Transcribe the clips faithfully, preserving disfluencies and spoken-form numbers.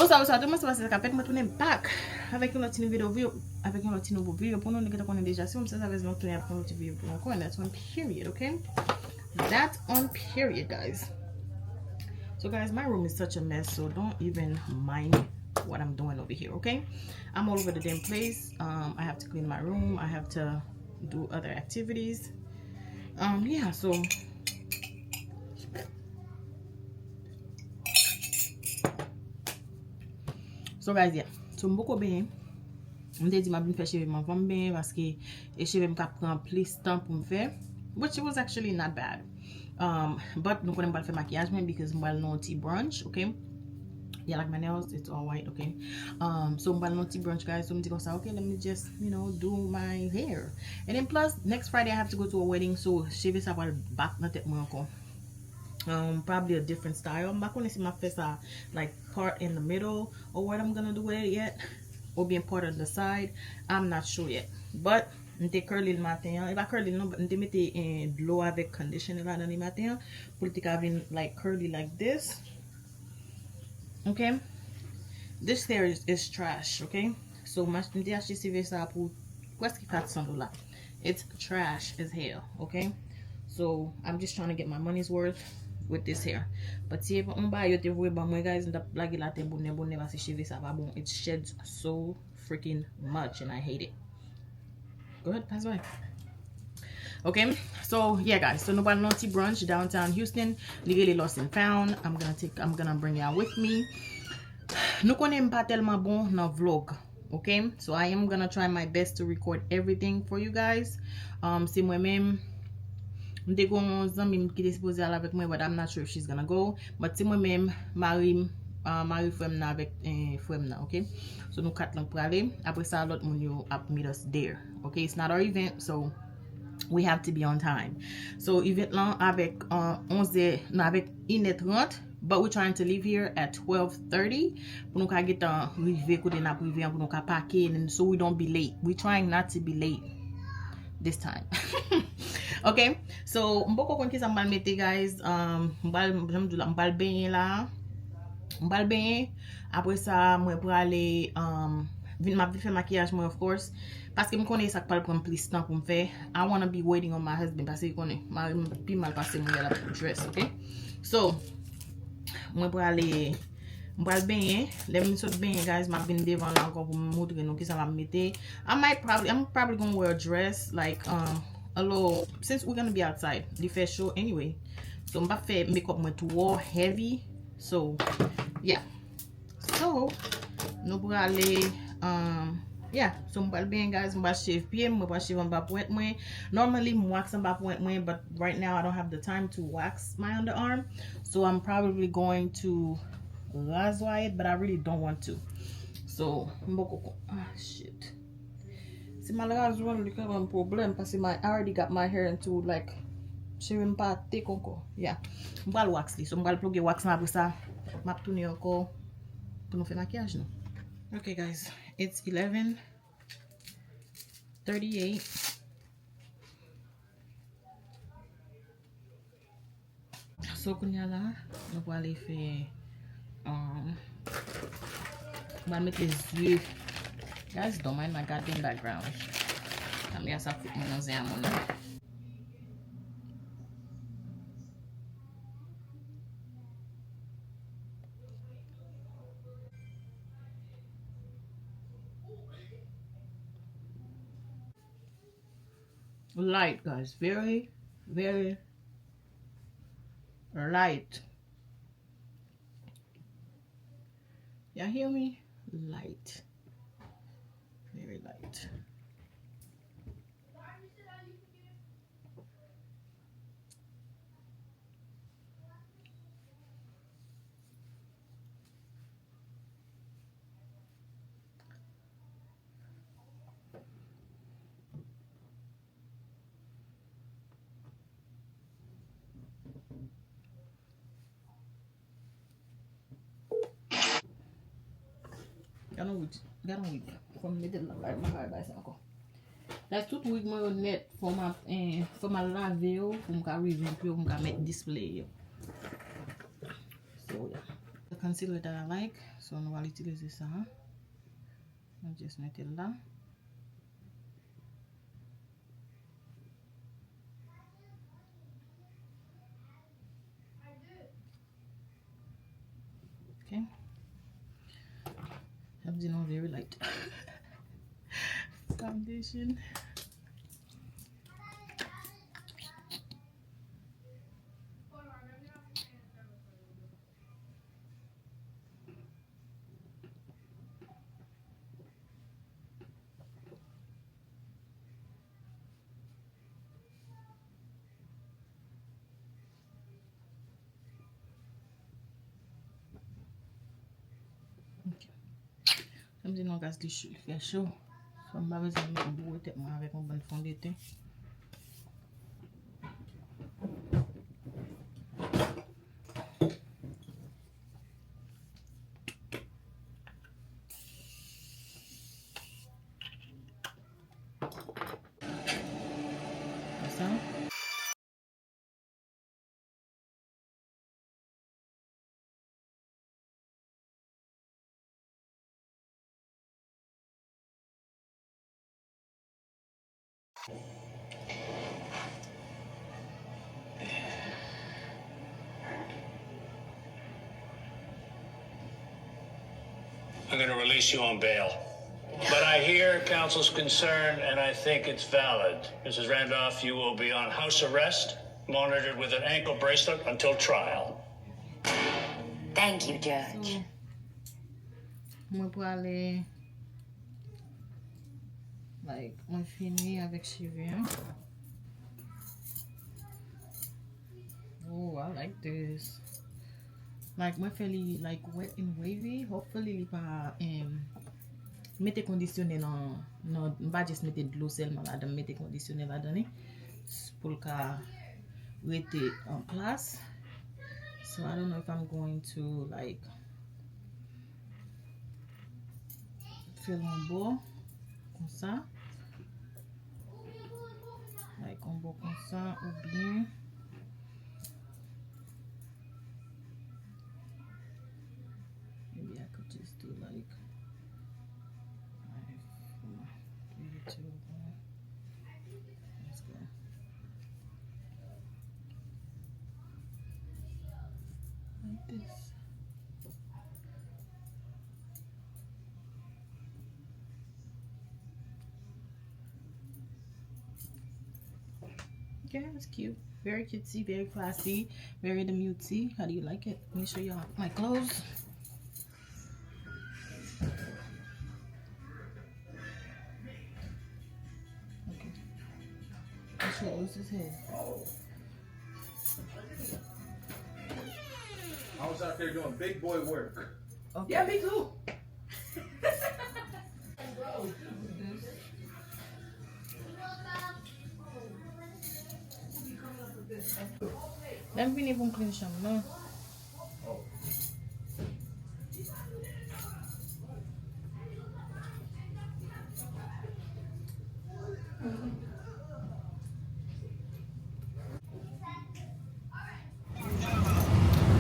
Sa, sa, tout moun, se pase sa k ap fèt, mwen tounen back avèk yon lòt ti nouvo videyo, avèk yon lòt ti nouvo videyo pou nou, nou gentan konnen deja, si w se sa, mwen tounen avèk yon lòt ti videyo pou nou ankò, and that's on period, okay? That's on period, guys. So, guys, my room is such a mess, so don't even mind what I'm doing over here, okay? I'm all over the damn place. Um, I have to clean my room. I have to do other activities. Um, yeah, so So guys, yeah. So m poko benyen. M te di m ap vin fè cheve m anvan m benyen paske e cheve m ka pran plis tan pou m fè. Which it was actually not bad. Um, but nou konnen m pral fè makiyaj mwen because m pral nan yon ti brunch, okay? Yeah, like my nails, it's all white, okay? Um, so m pral nan yon ti brunch, guys. So m di konsa, okay, let me just, you know, do my hair. And then plus, next Friday I have to go to a wedding, so cheve sa pral back nan tèt mwen ankò. Um, probably a different style. M pa konnen si m ap fè sa, like, part in the middle or what I'm gonna do with it yet, oubyen part on the side. I'm not sure yet. But m te curly l maten an. E pa curly l non, but m te mete, eh, dlo avèk conditioner ladan li maten an pou l te ka vin, like, curly like this. Okay? This hair is, is trash, okay? So, m ach-, m te achte cheve sa pou prèske kat san dola. It's trash as hell, okay? So, I'm just trying to get my money's worth with this hair. But si e pa yon bagay yo te voye ban mwen, guys, m t ap lage l atè bonè bonè paske cheve sa pa bon. It sheds so freaking much and I hate it. Go ahead, pass by. Okay, so yeah, guys, so nou pral nan ti brunch downtown Houston. Li rele Lost and Found. I'm gonna take, I'm gonna bring y'all with me. Nou konnen m pa tèlman bon nan vlog, okay? So I am gonna try my best to record everything for you guys. Um, se mwen menm. M te gen yon zanmi m ki te sipoze al avèk mwen, but I'm not sure if she's gonna go. But se mwen menm, mari m, uh, mari frè m nan avèk, eh, frè m nan, okay? So nou kat lan k prale. Apre sa, lòt moun yo ap meet us there, okay? It's not our event, so we have to be on time. So event lan avèk, uh, onzè, non, avèk inè trant, but we're trying to leave here at twelve thirty pou nou ka gentan rive kote n ap rive an, pou nou ka pake, and so we don't be late. We trying not to be late this time. Okay? So, m poko konn kisa m pral mete, guys. Um, m pral, jan m di w la, m pral benyen la. M pral benyen. Apre sa, mwen prale, um, vin, m ap vin fè makiyaj mwen, of course. Paske m konnen sa k pral pran m plis tan pou m fè. I wanna be waiting on my husband. Paske w konnen, mari m pi mal pase m, l ap dress, okay? So, mwen prale, m pral benyen. Lè m sot benyen, guys, m ap vin devan la ankò pou m montre nou kisa m ap mete. I might probably, I'm probably gonna wear a dress, like, um, a little, since we're gonna be outside. Li fè cho anyway. So, m p ap fè makeup mwen twò heavy. So, yeah. So, nou prale, um, yeah. So, m pral benyen, guys. M pral shave pye m, mwen pral shave anba pwent mwen. Normally, m wax anba pwent mwen, but right now, I don't have the time to wax my underarm. So, I'm probably going to razwa it, but I really don't want to. So, m poko kon-, ah, shit. Si m al razwa l, li ka ban m pwoblèm, paske my, I already got my hair into, like, cheve m pa thick ankò. Yeah. M pral wax li. So, m pral ploge wax lan, apre sa, m ap tounen ankò pou nou fè makiyaj nou. Okay, guys, it's eleven thirty-eight. So, kounye a la, nou prale fè, um, nou pral mete ze. Guys, don't mind my goddamn background. Kamera sa fout mwen nan zen a moun. Light, guys. Very, very light. Y'all hear me? Light. Very light. Gade yon wig, gade yon wig. Fò m mete l nan bagay, m pa ka bay sa ankò. Guys, tout wig mwen yo nèt, fò m ap, eh, fò m al lave yo pou m ka revamp yo, pou m ka met display yo. So, yeah. Concealer that I like, so nou pral itilize sa. Nou just mete l la. Ok. Jan m di nou, very light foundation. Ok. Jan m di nou, guys, li ch-, li fè cho. So, m pa bezwen boure tèt mwen avèk yon bann fondeten. Konsa. I'm going to release you on bail. But I hear counsel's concern, and I think it's valid. Missus Randolph, you will be on house arrest, monitored with an ankle bracelet until trial. Thank you, Judge. So, mwen prale, like, mwen fini avèk cheve an. Oh, I like this. Like, mwen fè li, like, wet and wavy. Hopefully, li pa, em, mete kondisyonè nan, nan, m pa just mete dlo sèlman ladan, m mete kondisyonè ladan li. S-, pou l ka rete an plas. So, I don't know if I'm going to, like, fè l yon bò, konsa. Like, yon bò konsa, oubyen, maybe I could just do, like, like, three, two, one. Let's go. Like this. Okay, it's cute. Very cutesy, very classy, very demutesy. How do you like it? Let me show y'all my clothes. Okay. Oh shit, what's his head? I was out there doing big boy work. Okay. Yeah, me too. Lè m vini pou m clean chanm nan.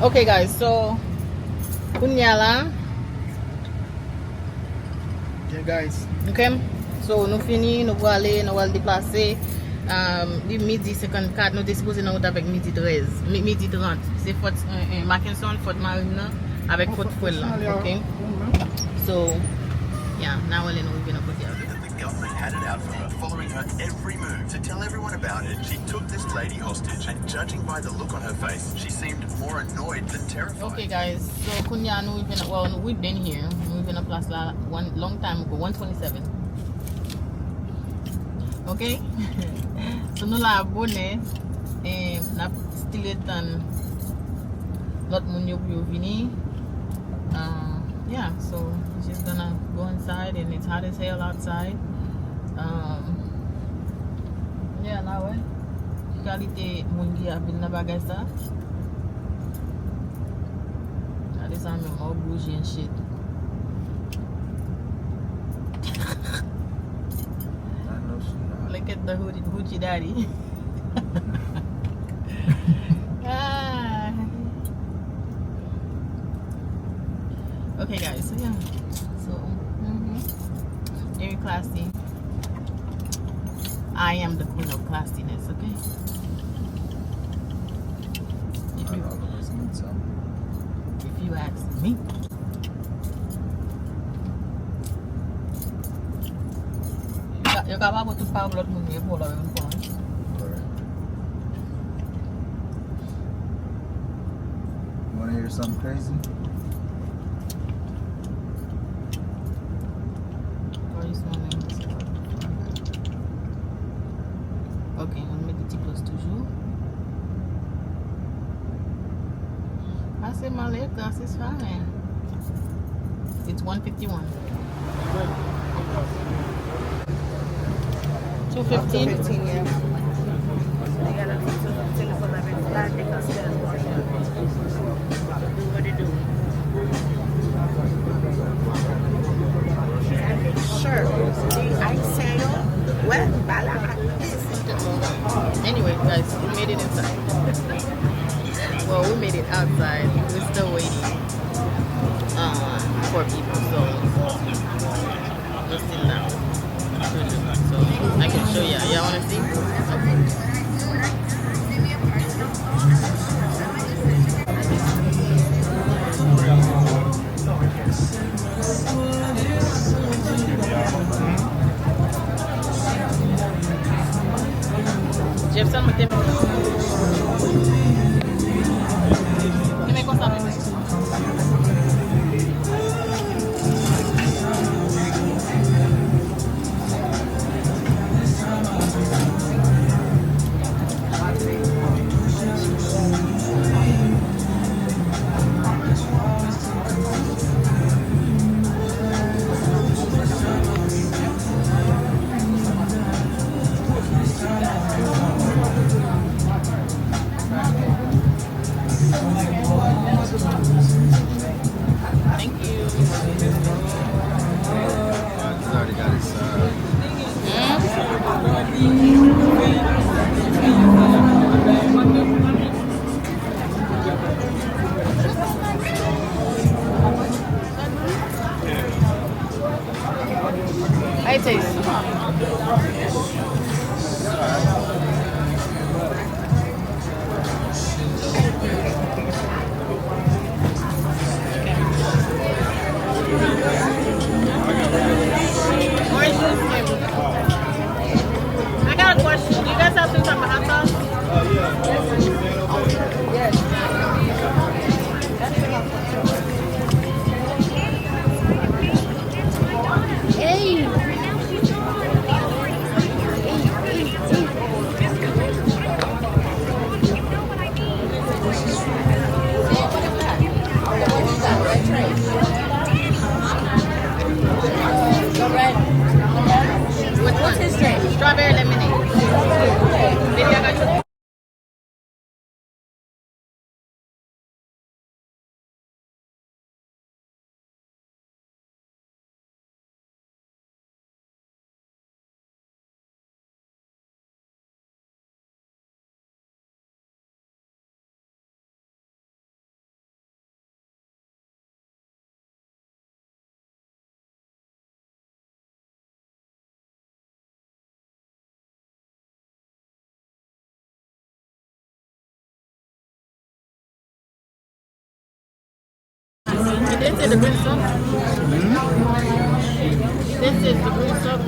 Ok, guys, so, kounye a la. Yeah, guys. Ok? So, nou fini, nou prale, nou pral deplase. Um, li midi senkannkat, nou te sipoze nan wout avèk midi trèz, mi-, midi trant. Se Fort, eh, eh, Mackenson, Fort Marine nan, avèk Fort Frel lan, ok? So, yeah, n a wè lè nou rive nan kote a. The government had it out for her, following her every move to tell everyone about it. She took this lady hostage, and judging by the look on her face, she seemed more annoyed than terrified. Ok, guys, so kounye a nou rive nan, well, we've been here. Nou rive nan plas la one long time ago, one twenty-seven. Ok? So nou la bonè, e n ap still tann lòt moun yo pou yo vini. Uh, yeah, so we're just gonna go inside and it's hot as hell outside. Um, yeah, n a wè kalite moun ki ap vin nan bagay sa. Gade sa menm, all bougie and shit. I know she not. Look at the hoochie, hoochie daddy. Ah. Okay, guys, so yeah. So, mm-hmm. Very classy. I am the queen of classiness, okay? If you, if you ask me. Yo ka, yo ka pa pran tout pawòl lòt moun yo pou lòt moun pran. Correct. You wanna hear something crazy? What is my name? Ok, mwen mete ti pòz toujou. Pase mwen letan, sis faren. It's one fifty-one. Two fifteen? Two fifteen, yeah. They got up to two fifteen for eleven. What they do? Sure. Di, ay, seyo. Wè, bala. Anyway, guys, we made it inside. Well, we made it outside. We're still waiting, uh, for people, so we're still down. So I can show y'all. Y'all wanna see? Okay. Jefferson mete. Kenbe konsa, bebe. Thank you. Already got it, uh, How it taste? Orange juice flavor. I got a question. Do you guys have some type of hot sauce? Hey. Which one? Strawberry lemonade. Baby, I got you. Did they say the green sauce? This is the green sauce.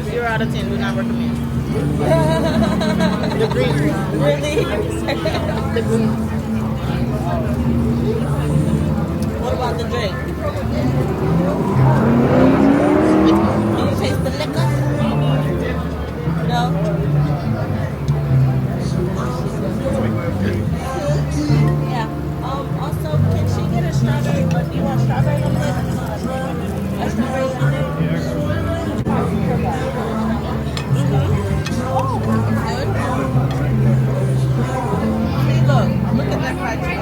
Zero out of ten, do not recommend. The green. Really? The green. What about the drink? Can you taste the liquor? No? Yeah. Um, also, can she get a strawberry? Or do you want strawberry on this? A strawberry on it? Mm-hmm. Oh, good. See, look, look at that fried chicken.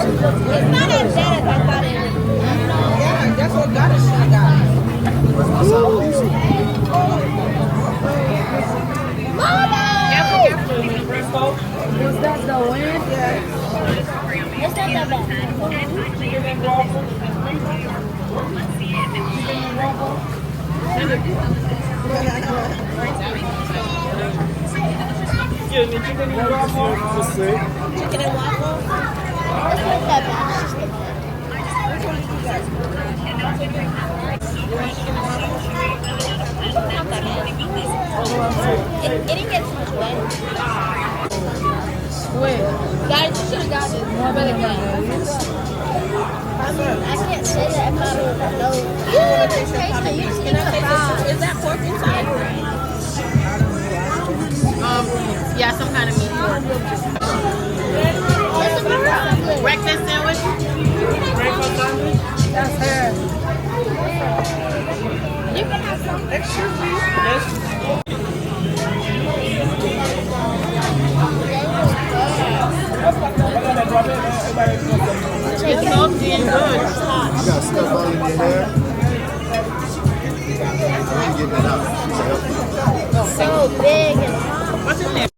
It's not as bad as I thought it was. Yeah, that's what got us, got us. Mama! Was that the wind? Yeah. It's not that bad. Excuse me, chicken and waffle. Chicken and waffle? It's not that bad. It, it didn't get too much wet. Wait. Guys, you should have got this. More better than I mean, I can't say that if I don't know. Yeah, just taste it. You just need to try. Is that pork inside? Um, yeah, some kind of meat pork. Breakfast sandwich? Breakfast sandwich? That's her. You can have some. Excuse me. Yes. It's salty and good. It's hot. You got stuff all in your hair. I ain't getting it out. It's a healthy. So big and hot. What's in there?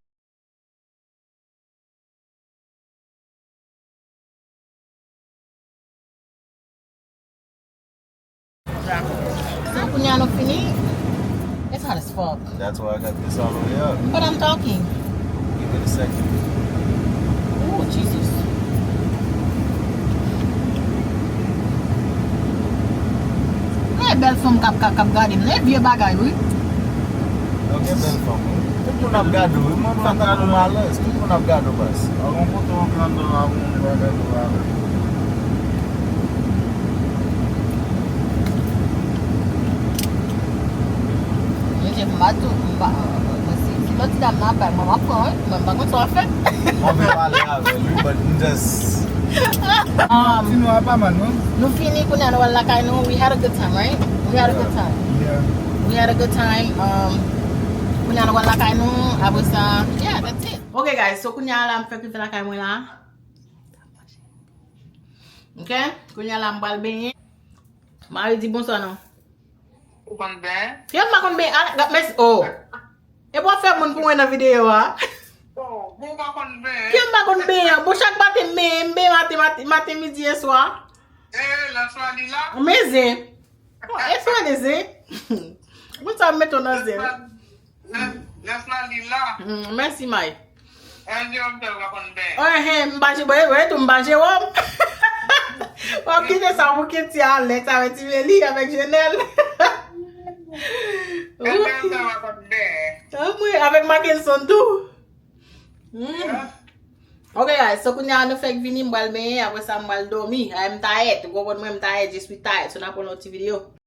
So, kounye a nou fini. It's hot as fuck. That's why I got this all the way up. But I'm talking. Give it a second. Oh, Jesus. E bèl fanm k ap, k ap, k ap gade m. E vye bagay, wi. Yo gen bèl fanm, wi. Tout moun ap gade w, wi. Mwen, m fè tankou m alèz. Tout moun ap gade w, baz. Al gon kote w antre anndan la pou moun pa gade w avè. Mesye, m pa tou, m pa, mwen, si, si lòt ti dam nan ap bay mwen, m ap pran, wi. Mwen, m pa konn sa w ap fè. Mwen vle pale avè l, wi, but m just Um, Ti nou a pa mal, non? Nou fini, kounye a nou al lakay nou. We had a good time, right? We had a good time. Yeah. We had a good time. Um, kounye a nou al lakay nou. Apre sa, yeah, that's it. Ok, guys, so kounye a la, m fèk rive lakay mwen la. Ok? Kounye a la, m pral benyen. Mari di bonswa, non? Ou konn benyen? Kiyès m pa konn benyen? Ah, mèsi. Oh. E pou w ap fè moun pou mwen nan videyo a. Oh, bon, ou pa konn benyen. Kiyès m pa konn benyen? Bon, chak maten m benyen, m benyen maten, maten, maten, midi e swa. E, lè swa li la? Men zen. Oh, e swa li zen. Moun sa mete w nan zen. Lè, lè swa li la. Mm, mèsi, May. Enhen, m pa je, wè, wè, tou m pa je wòm. W ap kite sa pou Kitty, Alex, avèk Ti Meli, avèk Jenèl. Anmwe, avèk Mackenson tou. Hmm. Ok, guys, so kounye a nou fèk vini, m pral benyen, apre sa m pral dòmi. Ay, m tayèt, ou konprann mwen, m tayèt, je suis tired. So n ap wè nan yon ti videyo.